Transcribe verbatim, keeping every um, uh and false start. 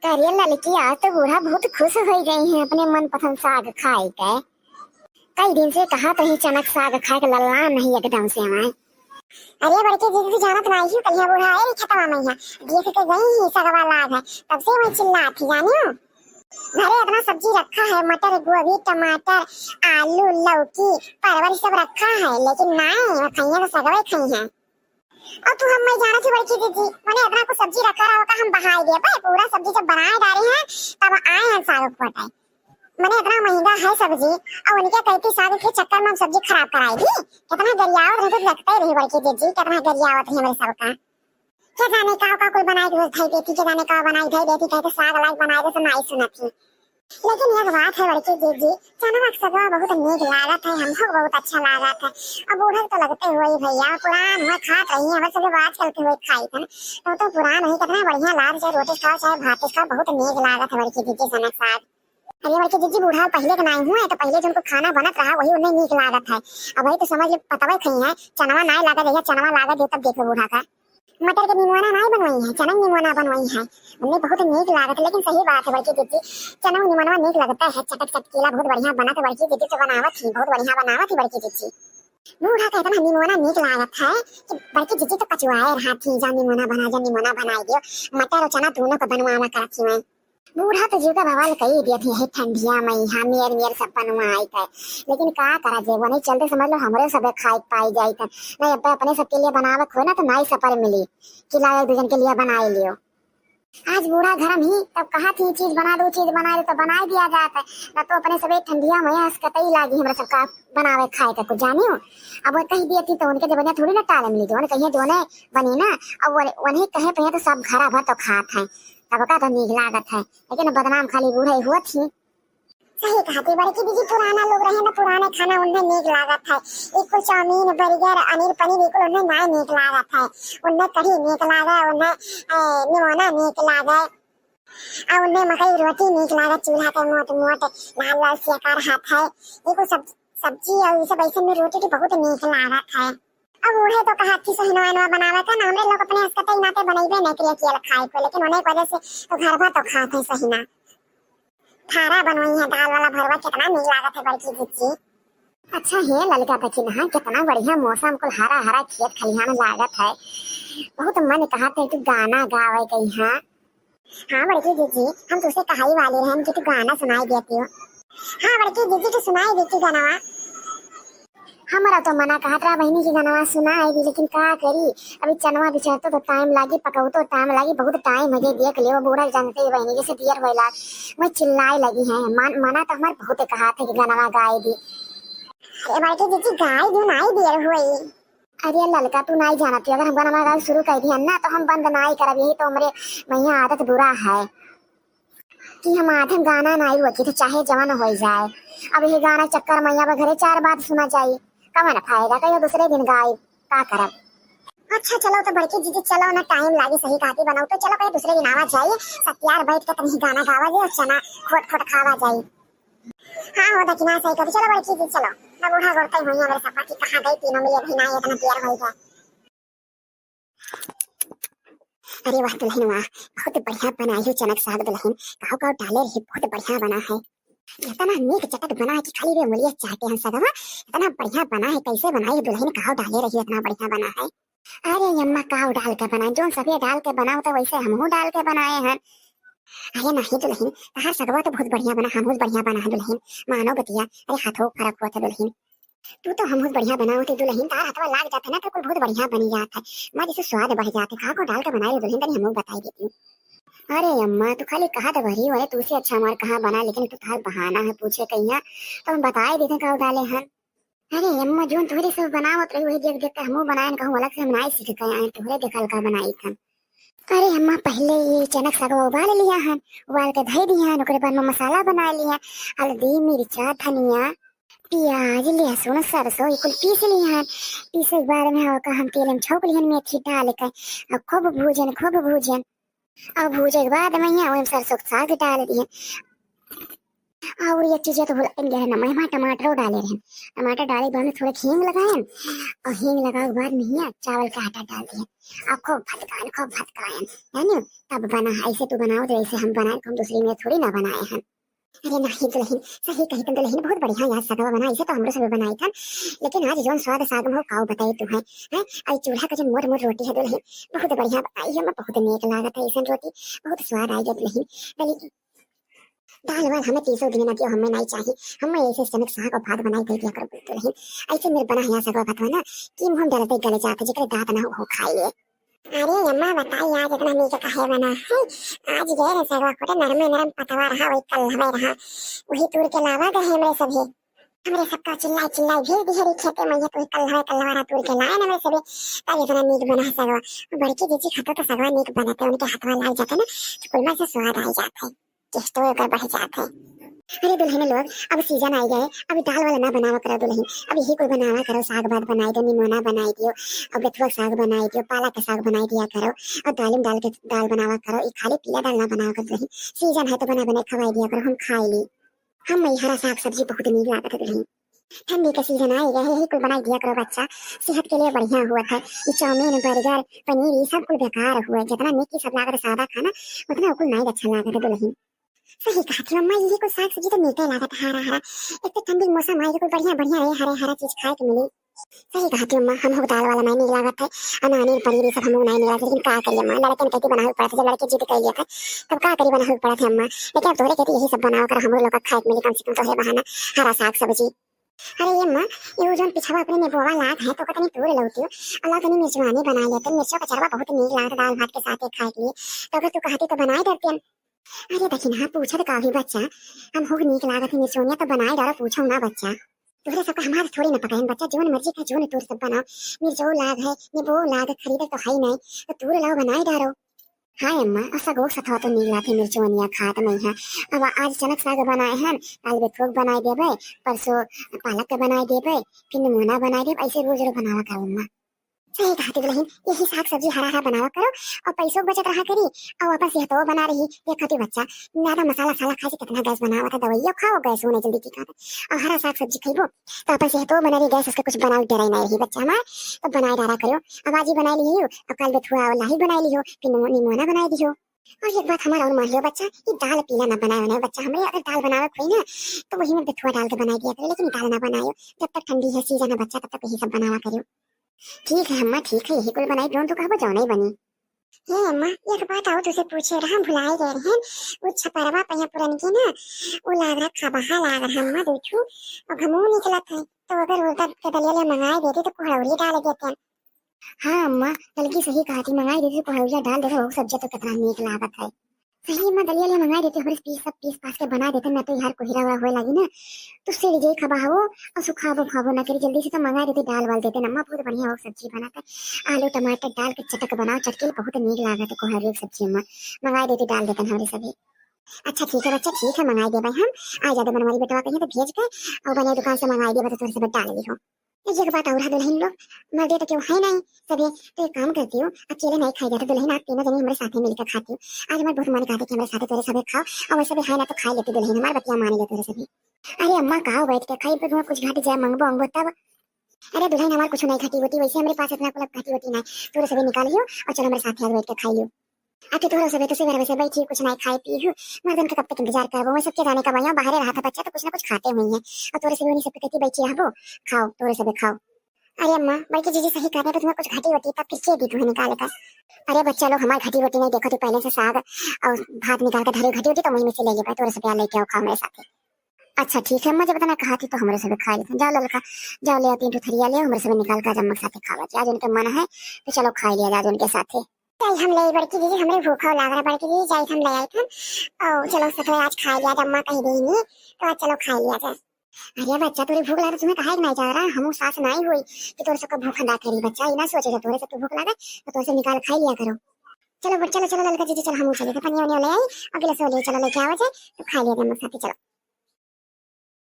अरे ललकी, आज तो बूढ़ा बहुत खुश होइ गई है अपने मनपसंद साग खाए के। कई दिन से कहत रही चनक साग खाए के, लल्लान नहीं एकदम से हमारे। अरे बड़की दीदी, जानत नाहीं हो, कलिया बूढ़ा आए रही खेतवा में यहाँ, देख के गई ही सगवा लाग है, तब से वही चिल्लात ही, जानियो। घरे इतना सब्जी रखा है, मटर, गोभी, टमाटर, आलू, लौकी, परवल, सब रखा है, लेकिन नाहीं, वो खइया तो सगवे खई है। और तू हम मैं जानत ही बड़की दीदी, मने इतना कुछ सब्जी रखा रहा का हम बहाई दे, भाई पूरा सब्जी जब बनाए डारे हैं, तब आए हैं साग उपटाए। मने इतना महंगा है सब्जी, और उनके कहती साग के चक्कर में हम सब्जी खराब कराई दी। कितना गरियावत रहे तो लगते रही बड़की दीदी, कितना गरियावत रही हमारे सबका। क्या जाने का का कोई बनाई के धई देती, क्या जाने का बनाई धई देती, कहते साग लाग बनाई दे तो नाहीं सुनत ही। लेकिन एक बात है बड़की दीदी, चनवा के सगवा बहुत नीक लागत है, हमको बहुत अच्छा लागत है। अब बूढ़ा तो लगते हुए ही भैया, पुरान हुए खात रही है, हमारे सब लोग आजकल के हुए खाई थे ना, तो, तो पुरान हुई कितना बढ़िया लाग, चाहे रोटी खाओ चाहे भात खाओ, बहुत नीक लागत है बड़की दीदी चनक साग। अरे बड़की दीदी, बूढ़ा पहले के नाहीं हुए, तो पहले जिनको खाना बनत रहा वही उन्हें नीक लागत है। अब वही तो समझ ले, पतवे खाई है, चनवा नाहीं लागत, जहिया चनवा लागत है तब देखो बूढ़ा का। मटर के निमोना नाहीं बनवाई है, चना के निमोना बनवाई है, उन्हें बहुत नीक लागत। लेकिन सही बात है बड़की दीदी, चना के निमोना नीक लगता है, चटक चटकीला बहुत बढ़िया बनत है बड़की दीदी, तो बनावत ही बहुत बढ़िया बनावत ही बड़की दीदी। बूढ़ा का इतना निमोना नीक लागत है कि बड़की दीदी तो कचुआए रहा थी, जा निमोना बना, जा निमोना बनाई दियो। मटर और चना दोनों को बनवावा करत ही मैं। बूढ़ा तो जीव का बवाल कई दिया थी यही ठंडिया में, यहाँ मेर मेर सब बनवाई के। लेकिन का करा जे, वो नहीं चलते समझ लो, हमरे सबे खाए पाई जाई था। नहीं, अब अपने सबके लिए बनावे खोए ना तो नाई सपर मिली कि लाओ एक दो जन के लिए बनाई लियो। आज बूढ़ा घर में ही तब कहा थी चीज बना दो, चीज बना दो, तो बनाई दिया जात है। ना तो अपने सबे ठंडिया में हंसकतई लागी हमरा सबका बनावे खाए का कुछ जानियो। अब वो कही दिया थी तो उनके जबनिया थोड़ी ना टाले मिली, जो उन्हें कहिए जो उन्हें बनी ना, अब वो उन्हें कहे पे तो सब घरा भर तो खात है, तब का तो नीक लागत है। लेकिन बदनाम खाली बूढ़े हुआ थी। सही कहती बड़की दीदी, पुराना लोग रहे ना, पुराने खाना उन्हें नीक लागत है। ई कुल चाउमीन, बर्गर, अनीर पनीर, ई कुल उन्हें ना नीक लागत है। उन्हें कढ़ी नीक लागे, उन्हें, ए, निमोना नीक लागे, आ उन्हें मकई रोटी नीक लागे, चूल्हा पे मोट मोट लाल लाल सेका रहत है। ई कुल सब, सब्जी और ई सब ऐसे में रोटी तो बहुत नीक लागत है। अब उहे तो कहत थी सहिनवा वहिनवा बनावे का ना, हमरे लोग अपने हंसकते ही नाते बनइबे नहीं करिए कियल खाए को, लेकिन उन्हें की वजह से तो घर भर तो खात है सहिना। खारा बनवई है दाल वाला भरवा, कितना नीक लागत है बड़की दीदी। अच्छा हे ललका, देखी ना, कितना बढ़िया मौसम, कुल हरा हरा खेत खलिहान लागत है। बहुत मन कहत है तू गाना गावे के यहाँ। हाँ बड़की दीदी, हम तुझसे कहाई वाले रहन कि तू गाना सुनाई देती हो। हाँ बड़की दीदी, तू सुनाई देती गाना। हमरा तो मना कहत रहा बहिनी कि गनवा सुनाई दी, लेकिन का करी, अभी चनवा बिछरतो तो टाइम लागी, पकौतो टाइम लागी, बहुत टाइम है जे देख लेव, बूढ़ा जानते ही बहिनी जैसे देर होए लाग, मैं चिल्लाए लगी है। मन, मना तो हमार बहुत कहत है कि गनवा गाए दी। अरे बड़की दीदी गाए दी, नाई देर होई। अरे ललका तू नाई जानत, अगर हम गनवा गाए शुरू कर दिया ना तो हम बंद नाई करब, यही तो हमरे मैया आदत बुरा है। कि हम आधम गाना नाई रोकी थे, चाहे जवन होइ जाए। अब ये गाना चक्कर में अब घरे चार बात सुना जाई, कवन फायदा, कहियो दूसरे दिन गाई, का करब। अच्छा चलो तो बड़की दीदी चलो ना, टाइम लागी सही कहती बनाओ तो चलो कहीं दूसरे दिन आवा जाई, सब यार बैठ के तनी गाना गावा जाई और चना खोट खोट खावा जाई। हाँ हो दखिना सही कहती, चलो बड़की दीदी चलो। ना बूढ़ा गोरता ही हुई है मेरे सपा की कहाँ गई तीनों मिले भी ना इतना देर हो गया। अरे वाह दुल्हन वाह, बहुत बढ़िया बनाई हो चनक साग दुल्हन, काव काव डाले रही, बहुत बढ़िया बना है। इतना नीक चटक बना है कि खाली रे उंगलिया चाटे हैं सगवा, इतना बढ़िया बना है, कैसे बनाई हो दुल्हन, काव डाले रही इतना बढ़िया बना है। अरे अम्मा काव डाल के बनाए, जो सभी डाल के बनाओ तो वैसे हमहू डाल के बनाए हैं। अरे नहीं दुल्हन, तहार सगवा तो बहुत बढ़िया बना, हमहू बढ़िया बना है दुल्हन, मानो बतिया, अरे हाथों फरक हुआ था दुल्हन। तू तो हमहू बढ़िया बनावत है दुल्हन, तार हथवा लाग जात है ना तो कुल बहुत बढ़िया बनी जात है। माँ जैसे स्वाद बढ़ जात है, का को डाल के बनाई दुल्हन, तनी हमहू बताई देती। अरे अम्मा तू खाली कहा तो भरी हो, तू से अच्छा हमार कहाँ बना, लेकिन तू तार बहाना है पूछे कहिया, तो हम बताए देते का डाले हन। अरे अम्मा जोन तोहरे सब बनावत रही वही देख देख के हमहू बनाए, कहूँ अलग से हम नाई सीख के आए, तोहरे देखल का बनाई थन। अरे अम्मा, पहले ये चनक सगवा उबाल लिया हन, उबाल के धई दिया हन, ओकरे बाद में मसाला बना लिया, हल्दी, मिर्चा, धनिया, प्याज, लहसुन, सरसों, ये कुल पीस लिया हन। पीसे के बाद में हवा का हम तेल में छौंक लिहन मेथी डाल के, और खूब भूजन, खूब भूजन। और भूजे के बाद में यहाँ ओमे सरसों के साग डाल दिए। और ये चीजें तो भुलाइन गए हैं ना, मैं वहाँ टमाटरो डाले रहन। टमाटर डाले के बाद में थोड़ा हींग लगाएन, और हींग लगाए के बाद में हियाँ चावल का आटा डाल दिए, और खूब भतकाएन, खूब भतकाएन, जानियो, तब बना है। ऐसे तू बनाओ तो ऐसे हम बनाए, हम दूसरी में थोड़ी ना बनाए हैं। अरे नहीं दुलहिन, सही कही तुम दुलहिन, बहुत बढ़िया यार सगवा बना, ऐसे तो हमरो सब बनाए था, लेकिन आज जौन स्वाद साग में हो, काऊ बताई तू है, हैं? और चूल्हा का जो मोर मोर रोटी है दुलहिन, बहुत बढ़िया बनाई है, मैं बहुत नीक लागत है ऐसन रोटी, बहुत स्वाद आई गया दुलहिन। दली दाल वाल हमें तीसो दिन ना दियो, हमें नहीं चाहिए। हमें ऐसे चनक साग और भात बनाई दे दिया करो बोलते रही। ऐसे मेरे बना है सगवा भातवा ना कि मुंह में डालते गले जाते, जेकरे दांत ना हो, हो खाए लिए। अरे अम्मा बताई, आज इतना नीक काहे बना है? आज गए रहे सगवा खोटे, नरमे नरम पतवा रहा, वही कल हवे रहा, वही तूर के लावा गए हमरे सभी। हमरे सबका चिल्लाई चिल्लाई भेज दिए रे खेते में, ये तो कल हवे, कल हवे रहा तूर के लाए ना हमरे सभी, तब इतना नीक बना है सगवा। बड़की जीजी खातो तो सगवा नीक बनते, उनके हाथवा लाग जाते ना, तो कुलमा से स्वाद आ जाते। टेस्टो एकर बढ़ जात है। अरे दुलहिन लोग, अब सीजन आई गए, अब दाल वाला ना बनावा करो दुलहिन, अब यही कुल बनावा करो, साग भात बनाई दो, निमोना बनाई दियो, अब बथुआ साग बनाई दियो, पालक का साग बनाई दिया करो, और दालिम डाल के दाल बनावा करो, ये खाली पीला दाल ना बनावा करो दुलहिन, सीजन है तो बना बना खवाई दिया करो, हम खाई ली। हम ये हरा साग सब्जी बहुत नीक लागत है दुलहिन। ठंडी का सीजन आई गया है, यही कुल बनाई दिया करो बच्चा, सेहत के लिए बढ़िया हुआ है। ये चाउमीन, बर्गर, पनीर, ये सब कुल बेकार हुआ है। जितना नीक सब लागत है सादा खाना, उतना कुल नहीं अच्छा लागत है दुलहिन। सही कहत हो अम्मा, यही कुल साग सब्जी तो नीके लागत है, हरा हरा। एक तो ठंडी के मौसम आई, कुल बढ़िया बढ़िया रहे, हरे हरा चीज खाए के मिली। सही कहत हो अम्मा, हम हो दाल वाला नहीं नीक लागत है, अनानी पनीर ये सब हम नहीं नीक लागत, लेकिन का करिए अम्मा, लड़कन कहती बनावे पड़त है, जब लड़के जिद कर लिया था, तब का करी, बनावे पड़त है अम्मा। लेकिन अब तोहरे कहती यही सब बनाओ कर, हमरो लोग का खाए के मिली कम से कम तोहरे बहाना हरा साग सब्जी। अरे ये माँ, ये जौन पिछवा अपने नेबुआ लाग है, तो ओकर तनी तूर लौटियो, अला तनी मिर्चवानी बना लेते, मिर्चो का चरवा बहुत नीक लागत दाल भात के साथे खाए के लिए, तो अगर तू कहती तो बनाए देते हम। अरे दखिनहा, पूछत का भी बच्चा, हम हो नीक लागत है मिर्चोनिया तो बनाए डारो, पूछो ना बच्चा। तोहरे सबका हमार थोड़ी ना पकाएन बच्चा, जौन मर्जी का जौन तूर सब बनाओ, मिर्चो लाग है, नेबुओ लाग खरीदे तो है ही नहीं, तो तूर लाओ बनाए डारो। हाँ अम्मा, और सगो सथवा तो नीक लाथे मिर्चवनिया खात नहीं है। अब आज चनक साग बनाए हन, काल बेथुआ के बनाए देबे, परसों पालक के बनाए देबे, फिर निमोना बनाए देबे, ऐसे रोज रोज बनावा करो अम्मा। सही कहती दुलहिन, यही साग सब्जी हरा हरा बनावा करो और पैसों के बचत रहा करी और अपन सेहतो बना रही। देखती बच्चा, ज्यादा मसाला साला खाए से कितना गैस बनावा था, दवाइयों खाओ, गैस होने जल्दी की खाते, और हरा साग सब्जी खइबो तो अपन सेहतो बना रही, गैस उसके कुछ बनावे डराई नहीं रही बच्चा हमार, तो बनाए डारा करो। अब आज ही बनाए लियो, अब काल बेथुआ और लाही बनाए लियो, फिर निमो-, निमोना बनाए दियो। और एक बात हमारा और मान लियो बच्चा, ये दाल पीला ना बनाए, बनाए बच्चा, हमरे अगर दाल बनावे कोई ना, तो वही में बेथुआ डाल के बनाए दिया करो, लेकिन दाल ना बनायो। जब तक ठंडी है, सीजन है बच्चा, तब तक यही सब बनावा करियो। ठीक है अम्मा, ठीक है, यही कुल बनाई, जौन तू कहबो जौन ही बनी। हे अम्मा, एक बात और तुझसे पूछे रहा, भुलाए गए रहे। वो छपरवा पे यहाँ पुरन के ना, वो लाग रहा, खबहा लाग रहा अम्मा, देखू, और घमू निकलत है, तो अगर उड़द के दलिया ले मंगाए देते तो कोहड़ौरी डाल देते। हाँ अम्मा, ललकी सही कहा थी, मंगाई देती तो कोहड़ौरिया डाल देते, वो सब्जी तो कितना नीक लागत है। सही अम्मा, दलिया ले मंगाई देती, हमरे पीस, सब पीस पास के बना देते, ना तो यार कोहिरा हुआ होए लगी ना, तो से जे खबा हो और सुखाबो खाबो ना करी, जल्दी से तो मंगाई देती, डाल वाल देते ना अम्मा, बहुत बढ़िया हो सब्जी बनाते, आलू टमाटर डाल के चटक बनाओ, चटकेल बहुत नीक लागत है कोहड़ौरी के सब्जी अम्मा, मंगाई देती, डाल देते हमरे सभी। अच्छा ठीक है बच्चा, ठीक है, मंगाई देबे हम, आ जाते बनवारी बेटवा कहीं तो भेज के, और बने दुकान से मंगाई देबे तो तोरे सब डाल ली हो। एक बात और है दुलहिन लोग, मर्दे तो केहू है नहीं, सभी तो एक काम करती हो, अकेले नहीं खाई जाता दुलहिन, आप तीनों जनी हमरे साथे मिलकर खाती हो। आज हमार बहुत मन कहते कि हमरे साथे तोरे सभी खाओ, और वैसे भी है ना तो खाई लेती दुलहिन, हमार बतिया मान लेते तोरे सभी। अरे अम्मा, का बैठ के खाई, पर कुछ घट जाए, मंगबो अंगबो तब। अरे दुलहिन, हमार कुछ नहीं घटी होती, वैसे हमरे पास इतना कुल घटी होती नहीं, तोरे सभी निकाल लियो और चलो हमरे साथे आज बैठ के खाई लियो। आके तोहरो सबे तो सुबह से बैठी, कुछ नहीं खाए पी हूँ। मर्दन के कब तक इंतजार करबो, मैं सबके जाने का भैया बाहरे रहा था बच्चा, तो कुछ ना कुछ खाते हुए हैं। और तोरे सबे उन्हीं सबके कहती बैठी रहबो, खाओ, तोरे सबे खाओ। अरे अम्मा, बल्कि जीजी सही कहते, तो तुम्हें कुछ घटी होती तब फिर के दी तुम्हें निकाल कर। अरे बच्चा लोग, हमारी घटी होती नहीं देखो, तू पहले से साग और भात निकाल कर धरे घटी होती तो वहीं में से ले ले पाए, तोरे सबे लेके आओ, खाओ मेरे साथ। अच्छा ठीक है अम्मा, जब इतना कहा थी तो हमरे सबे खा लेते। जाओ ललका, जाओ ले आती तू थरिया ले, हमरे सबे निकाल कर आज अम्मा के साथे खावा। आज उनके मन है तो चलो खा लिया आज उनके साथे। चल हम ले बड़की दीदी, हमरे भूखा लाग रहा बड़की दीदी, जाई हम ले आई थन। ओ चलो सतवे आज खा लिया, अम्मा कही देनी तो आज चलो खा लिया जाए। अरे बच्चा, तोरे भूख लगा तुम्हें कहा नहीं जा रहा, हमू सास नहीं हुई कि तोरे सबका भूख हंदा करी बच्चा, ये ना सोचे जब तोरे सबके भूख लगे तो तोरे से निकाल खा लिया करो। चलो बट चलो चलो ललका जीजी, चलो हमू चले थे पनिया वनिया ले आई, अगले से ले चलो लेके आओ जाए तो खा लिया जाए अम्मा के साथे, चलो।